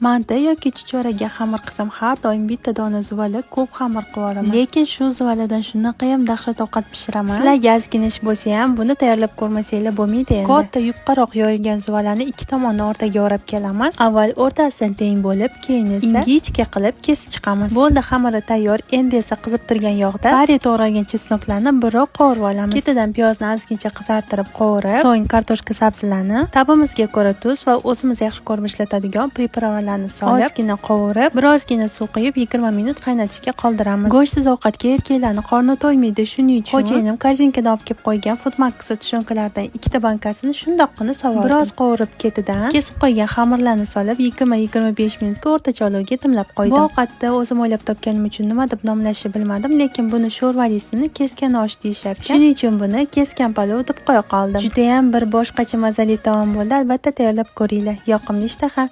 Manti yoki chuchvaraga xamir qilsam, har doim bitta dona zuvala ko'p xamir qilib yuboraman. Lekin shu zuvaladan shunaqayam dahshat ovqat pishiraman. Sizlarga ozgina ish bo'lsa ham, buni tayyorlab ko'rmasanglar bo'lmaydi endi. Katta yupqaroq yoyilgan zuvalani ikki tomonni o'rtaga o'rab kelamiz. Avval o'rtasidan teng bo'lib, keyin esa ingichka qilib kesib chiqamiz. Bo'ldi, xamiri tayyor. Endi esa qizib turgan yog'da pari to'g'ralgan чеснок larni biroq qovurib olamiz. Ketidan piyozni ozgincha qizartirib qovurib, so'ng kartoshka, sabzilarni, ta'bimizga ko'ra tuz va o'zimiz yaxshi ko'rib ishlatadigan приправа larni solib, ozgina qovurib, birozgina suv quyib, 20 minut qaynatishga qoldiramiz. Go'shtsiz ovqatga erkaklarni qorni to'ymaydi. Shuning uchun xo'jayinim korzinkadan olib kelib qo'ygan Foodmax тушёнка lardan ikkita bankasini shundoqqina solib, biroz qovurib, ketidan kesib qo'ygan xamirlarni solib, 20-25 minutga o'rtacha olovga dimlab qo'ydim. Bu ovqatni o'zim o'ylab topganim uchun nima deb nomlashni bilmadim, lekin buni sho'rvalisini kesgan osh deyishar ekan. Shuning uchun buni kesgan palov deb qo'ya qoldim. Judayam bir boshqacha mazali taom bo'ldi. Albatta tayyorlab ko'ringlar. Yoqimli ishtaha.